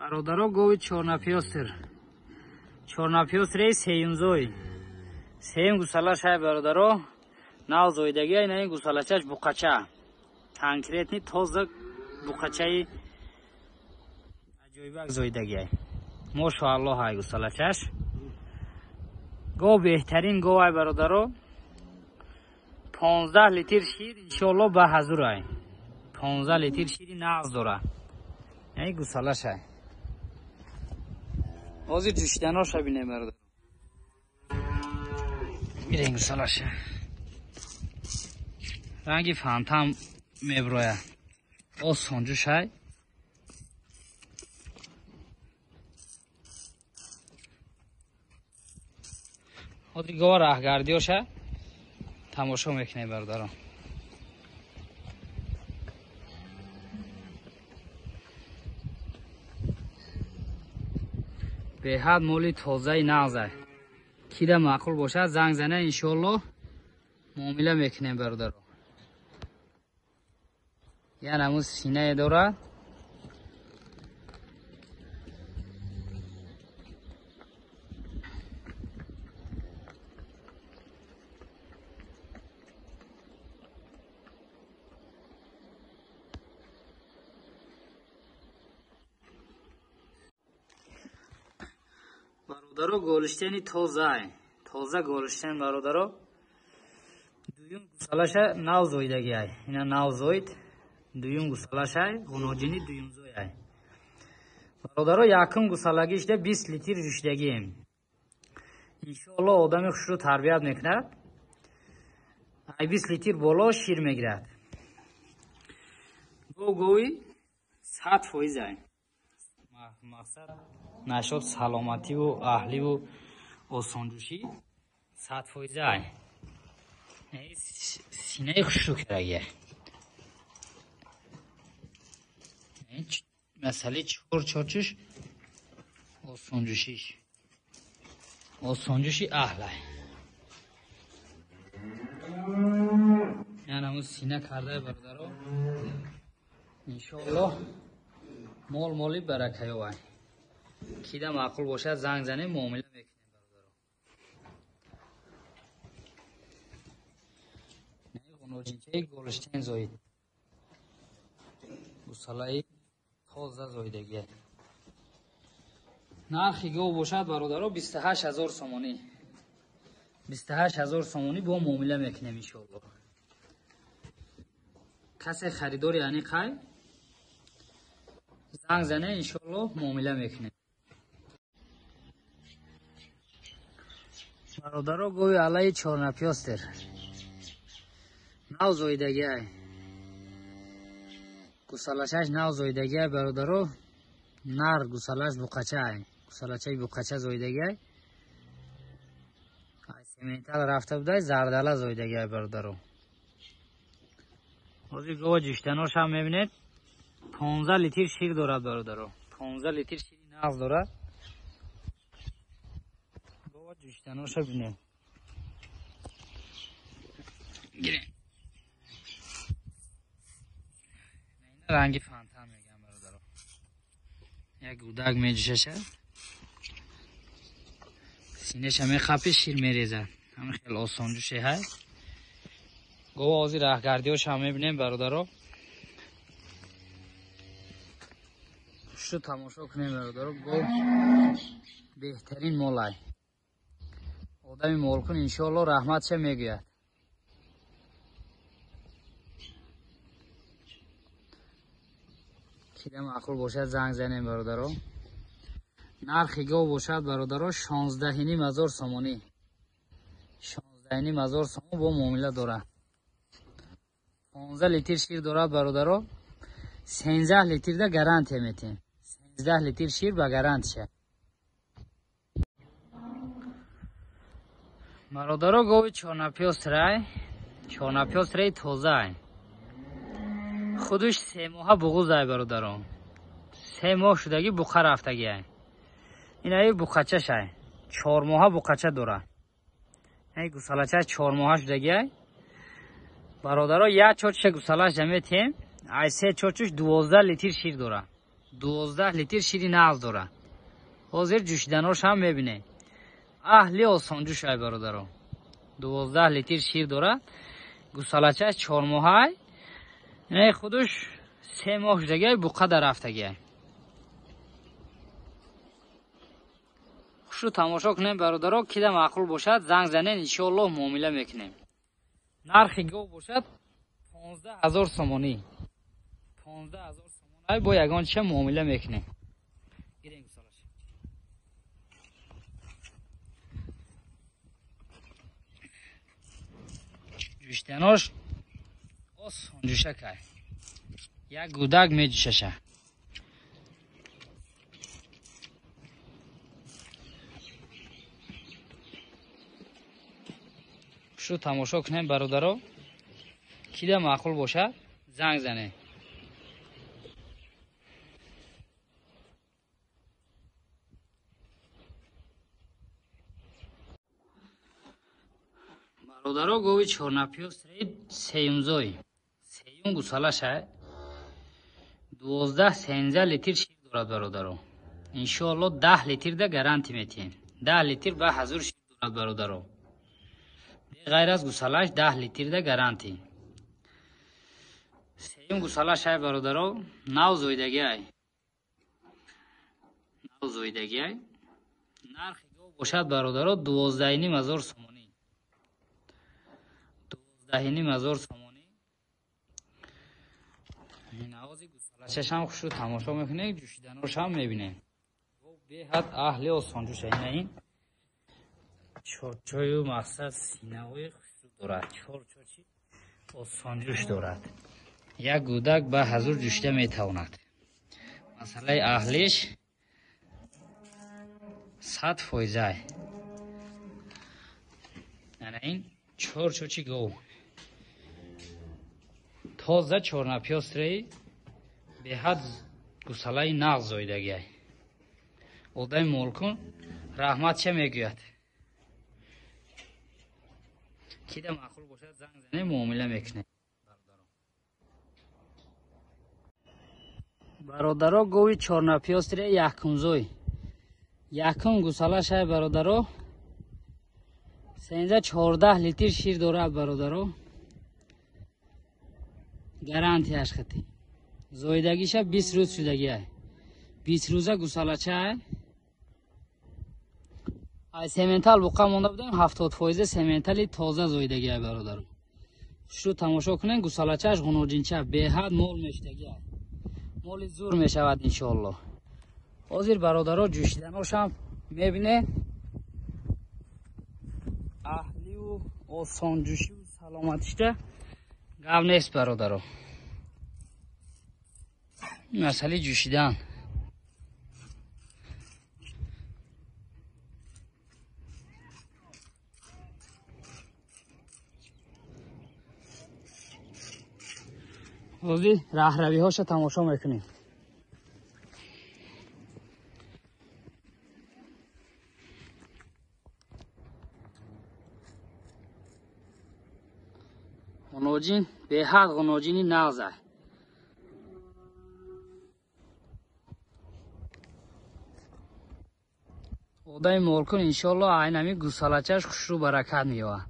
Бародаро, гови чорнапёстр. Чорнапёстри сеюмзой. Сеюм гусала шай бародаро. Нав зоидаги ай ин гусалачаш буқача. Конкретный тоза буқачаи аҷоибак зоидаги ай. Мошоаллоҳ ай гусалачаш. Гов беҳтарин гов ай бародаро. 15 литр шир иншоаллоҳ ба ҳазур ай. 15 литр шири нағз дора. Ай гусалаш ай. Ҳозир ҷӯшиданоша бинем бародаро. Мирем гусалаша. Ранги фантам меброя. Осон ҷӯшай. Ҳозир гова раҳгардиёша тамошо мекунем бародаро. Беҳад моли тозаи нағзай. Кида маъқул бошад занг зана, иншоаллоҳ муомила мекунем бародаро. Яна ҳамун синае дорад. Бародаро, голиштени тозай. Тоза голиштен бародаро. Дуюм гусалаша нав зоидаги ай. Ина нав зоид. Дуюм гусалашай, ғуноҷини дуюмзой ай. Бародаро, якум гусалагишда 20 литр ҷӯшидагием. Иншоаллоҳ одами хушрӯ тарбият мекунад. Ай 20 литр боло шир мегирад. Гов гови 100% ай. Мақсад нашод саломативу аҳливу осонҷӯшӣ 100% ай. Синаи хушрӯ карагия. Масъалаи чор чорчуш осонҷӯшиш. Осонҷӯши аҳлай. Яна ҳамун сина кардаи бародаро. Иншоаллоҳ мол моли баракаёвай. Кида маъқул бошад занг занем, муомила мекунем бародаро. Ғуноҷинчаи голиштен зоид. Гусалаи тоза зоидагия. Нархи гов бошад бародаро 28 000 сомонӣ. 28 000 сомонӣ бо муомила мекунем иншоаллоҳ. Касе харидори аниқай занг зане, иншоаллоҳ муомила мекунем. Бародаро, гови алаи чорнапёстер. Нав зоидагиай. Гусалашаш нав зоидагиай бародаро. Нар гусалаш буқачаай. Гусалачаи буқача зоидагиай. Ай сементал рафта будай, зардала зоидагиай бародаро. Ҳозир гова ҷӯшиданош ҳам мебинед. 15 литр шир дорад бародаро. 15 литр шири нағз дорад. Гова ҷӯшиданоша бинед. Гирем. Ранги фонтан мегӯям бародаро. Як гудак меҷӯшаша. Синеша мехапи, шир мерезад. Ҳамин хеле осонҷӯше ҳай. Гова ҳозир раҳгардиҳош ҳам мебинем бародаро. Хушу тамошо кунем бародаро. Гов беҳтарин молай. Одами молкун иншоаллоҳ раҳматша мегӯяд. Кида маъқул бошад занг занем бародаро. Нархи гов бошад бародаро 16 500 сомонӣ. 16 500 сомон бо муомила дорад. 15 литр шир дорад бародаро. 13 литрда гарантия метем. 13 литр шир ба гарантия. Бародаро, гови чорнапёстрай. Чорнапёстраи тозаай. Худуш 3 моҳа буғузай бародаро. 3 моҳ шудаги буқа рафтагиай. Инаи буқачашай. 4 моҳа буқача дора. Ай гусалачаш 4 моҳа шудагиай. Бародаро, як чорчуша гусалаш метем. Ай се чорчуш 12 литр шир дора. 12 литр шири нағз дорад. Ҳозир ҷӯшиданош ҳам мебинем. Аҳли осонҷӯш ай бародаро. 12 литр шир дорад. Гусалачаш 4 моҳай. Инаи худуш 3 моҳ шудагиай, буқа дар рафтагиай. Хушу тамошо кунем бародаро, кида маъқул бошад занг занен, иншоаллоҳ муомила мекунем. Нархи гов бошад 15 000 сомонӣ. 15 000 сомонӣ бо ягон чиша муомила мекунем. Гирем гусалаш. Ҷӯшиданош осон ҷӯшакай. Як гудак меҷӯшаша. Шу тамошо кунем бародаро, кида маъқул бошад занг занед. Бародаро, гови чорнапиёстраи сеюмзой, сеюм гусалашай, 12-13 литр шир дорад бародаро. Иншоалло 10 литрда гарантӣ метиҳем. 10 литр ба ҳазур шир дорад бародаро. Ғайр аз гусалаш 10 литрда гарантӣ. Сеюм гусалашай бародаро, нав зоидагиай. Нав зоидагиай. Нархи гов бошад бародаро 12 500 сомонӣ. 12 500 сомонӣ. Навози гусалашашам хушрӯ тамошо мекунед, ҷӯшиданошам мебинед. Гов беҳад аҳли осонҷӯша. Ина ин чорчою мақсад синаҳои хушрӯ дорад. Чорчочи осонҷӯш дорад. Як гудак ба ҳазур ҷӯшида метавонад. Масъалаи аҳлиш 100%. Ана ин чорчочи гов. Тоза чорнапиёстраи беҳад гусалаи нағз зоидагиай. Одами молкун раҳмат ча мегӯяд. Кида маъқул бошад занг занем, муомила мекунем. Бародаро, гови чорнапиёстре якумзой. Якум гусалашай бародаро. 13-14 литр шир дорад бародаро. Гарантияш хати. Зоидагиша 20 рӯз шудагиай. 20 рӯза гусалачай. Ай сементал буқа монда будем, 70% сементали тоза зоидагиай бародаро. Хушрӯ тамошо кунем, гусалачааш ғуноҷинча беҳад мол мешудагиай. Моли зур мешавад иншоаллоҳ. Ҳозир бародаро ҷӯшиданошам мебинед. Аҳливу осонҷӯшиву саломатишда гап нест бародаро. Масъалаи ҷӯшидан. Ҳозир раҳравиҳоша тамошо мекунем. Ғуноҷин беҳад ғуноҷини нағз аст. Одами молкун иншоаллоҳ айнами гусалачаш хушрӯ баракат меёбад.